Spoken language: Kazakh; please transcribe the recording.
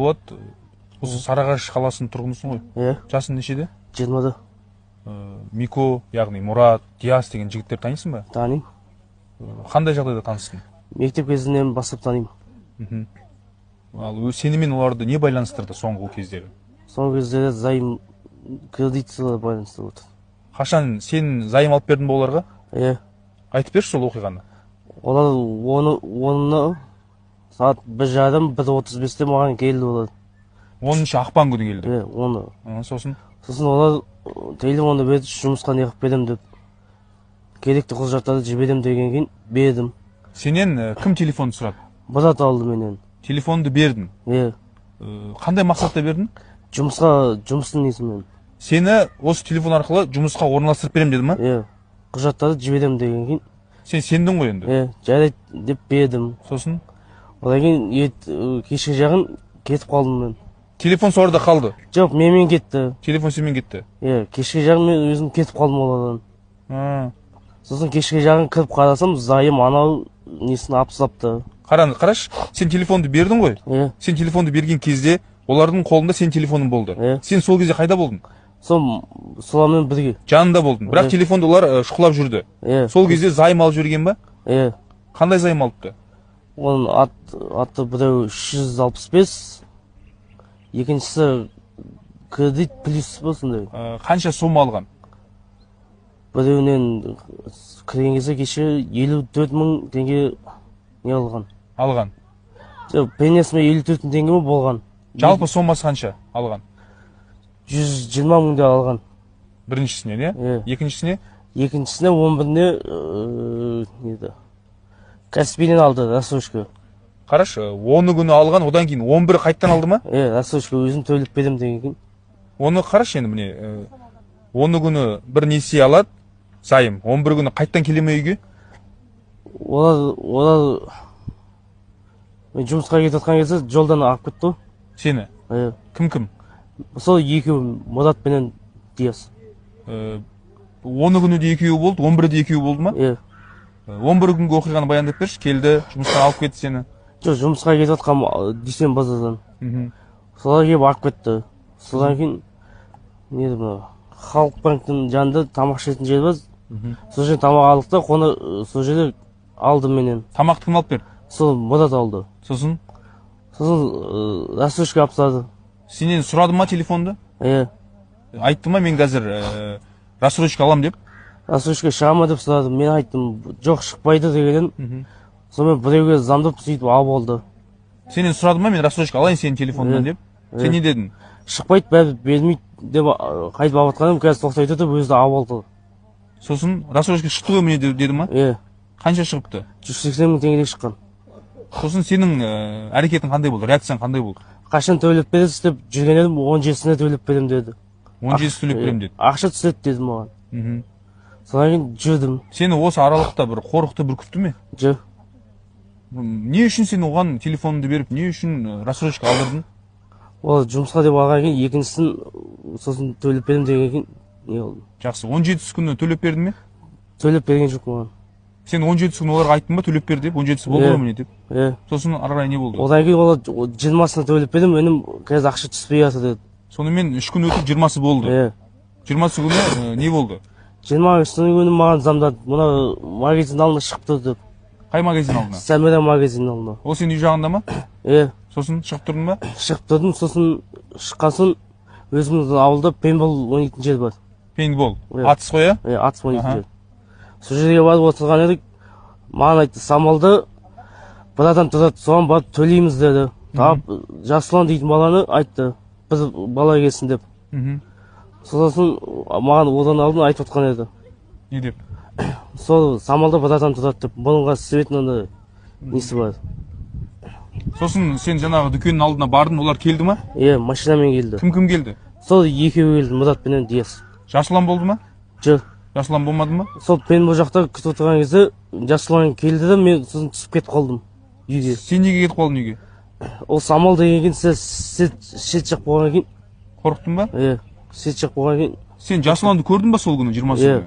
Болат, осы Сарыағаш қаласының тұрғынысың ғой? Иә. Жасың нешеде? 20-да. Мико, яғни Мұрат, Диас деген жігіттерді танисың ба? Танимын. Қандай жағдайда таныстың? Мектеп кезінен бастап танимын. Ал сенімен оларды не байланыстырды соңғы кездері? Соңғы кездері займ, кредит байланысты болды. Қашан сен займ алып бердің бе оларға? Иә. Айтып берші сол оқиғаны. Олар оны сағат 1:30, 1:35-те маған келді олар. 10 ақпан күні келді. Иә, оны. Сосын? Сосын олар телефонды берді, жұмысқа не қылып беремін деп. Керекті құжаттарды жіберемін деген кейін бердім. Сенен кім телефонды сұрады? Мұрат алды менен. Телефонды бердің? Иә. Қандай мақсатта бердің? Жұмысқа, жұмыстың несімен. Сені осы телефон арқылы жұмысқа орналастырып беремін деді ма? Иә. Құжаттарды жіберемін деген кейін. Сен сендің ғой енді? Иә, жарайды деп бердім. Сосын? Одан кейін кешкі жағын кетіп қалдым мен. Телефон соларда қалды? Жоқ, менімен кетті. Телефон сенімен кетті? Иә, кешкі жағын мен өзім кетіп қалдым олардан. Сосын кешкі жағын кіріп қарасам, зайым анау несін алып тастапты. Қарашы, сен телефонды бердің ғой? Иә. Сен телефонды берген кезде олардың қолында сен телефоның болды. Иә. Сен сол кезде қайда болдың? Солармен бірге. Жанында болдың. Бірақ телефонды олар шұқылап жүрді. Иә. Сол кезде займ алып жүрген ба? Иә. Қандай займ алыпты? Оның аты біреу 365, екіншісі кредит плюс ба сондай. Қанша сомма алған? Біреуінен кірген кезде кеше 54 мың теңге не алған. Алған. Жоқ, пенсиясымен 54 мың теңге ме болған? Жалпы сомасы қанша алған? 120 мың деп алған. Біріншісіне, не? Иә. Екіншісіне? Екіншісіне 11-не, неді? Каспийден алды, рассрочка. Қарашы, 10 күні алған, одан кейін 11 қайттан алды ма? Иә, рассрочка өзім төлеп беремін деген кейін. Оны қарашы енді міне, 10 күні бір несие алады, зайым, 11 күні қайттан келе ме үйге? Олар мен жұмысқа кетіп жатқан кезде жолдан алып кетті ғой. Сені? Иә. Кім-кім? Сол екеуі, Мұрат пенен Диас. 10 күні де екеуі болды, 11-де де екеуі болды ма? Иә. 11 күнгі оқиғаны баяндап берші, келді, жұмыстан алып кетті сені. Жоқ, жұмысқа кетіп жатқан Дүйсен базардан. Солар келіп алып кетті. Содан кейін не еді мынау? Халық банктің жанында тамақ ішетін жер бар. Сол жерде тамақ алдық та, оны сол жерде алды менен. Тамақты кім алып берді? Сол Мұрат алды. Сосын? Сосын рассрочка алып тастады. Сенен сұрады ма телефонды? Иә. Айтты ма мен қазір рассрочка алам деп? Рассрочка шыға ма деп сұрады. Мен айттым, жоқ шықпайды деген едім. Сонымен біреуге звондап сөйтіп алып алды. Сенен сұрады ма мен рассрочка алайын сенің телефоныңнан деп? Сен не дедің? Шықпайды, бәрі бермейді деп қайтып алып жатқан едім, қазір тоқтай тұр деп өзі алып алды. Сосын рассрочка шықты ғой міне деді ма? Иә. Қанша шығыпты? 180 мың теңгедей шыққан. Сосын сенің әрекетің қандай болды, реакцияң қандай болды? Қашан төлеп бересіз деп жүрген едім, 17-сіне төлеп беремін деді. 17-сі төлеп беремін деді. Ақша түседі деді маған. Содан кейін жүрдім. Сені осы аралықта бір қорықты бүркітті ме? Жоқ. Не үшін сен оған телефоныңды беріп, не үшін рассрочка алдырдың? Ол жұмысқа деп алған кейін екіншісін сосын төлеп беремін деген кейін не болды? Жақсы, 17-сі күні төлеп бердің ме? Төлеп берген жоқ маған. Сен 17-сі күні оларға айттың ба төлеп бер деп? 17-сі болды ғой міне деп? Иә. Сосын ары қарай не болды? Одан кейін олар 20-сына төлеп бердім, інім қазір ақша түспей жатыр деді. Сонымен 3 күн өтіп 20-сы болды. Иә. 20-сы күні не болды? 20-сы күні маған звондады, мына магазин алдына шығып тұр деп. Қай магазин алдына? Сәмера магазин алдына. Ол сенің үй жағында ма? Иә. Сосын шығып тұрдың ба? Шығып тұрдым, сосын шыққан соң өзіміздің ауылда пейнтбол ойнайтын жер бар. Пейнтбол? Атыс қой, иә? Атыс ойнайтын жер. Сол жерге барып отырған едік, маған айтты, Самалда бір адам тұрады, соған барып төлейміз деді. Тап Жасұлан дейтін баланы айтты, бір бала келсін деп. Сосын маған одан алдын айтып отқан еді. Не деп? Сол Самалда бір адам тұрады деп, бұрынғы светін андай несі бар. Сосын сен жаңағы дүкеннің алдына бардың, олар келді ма? Иә, машинамен келді. Кім-кім келді? Сол екеуі келді, Мұрат пенен Диас. Жасұлан болды ма? Жоқ. Жасұлан болмады ма? Сол мен бұл жақта күтіп отырған кезде Жасұлан келді де, мен сосын түсіп кетіп қалдым үйге. Сен неге кетіп қалдың үйге? Ол Самал деген кейін сет жақ болғаннан кейін. Қорықтың ба? Иә, сет жақ болғаннан кейін. Сен Жасұланды көрдің ба сол күні, 20-сы күні? Иә,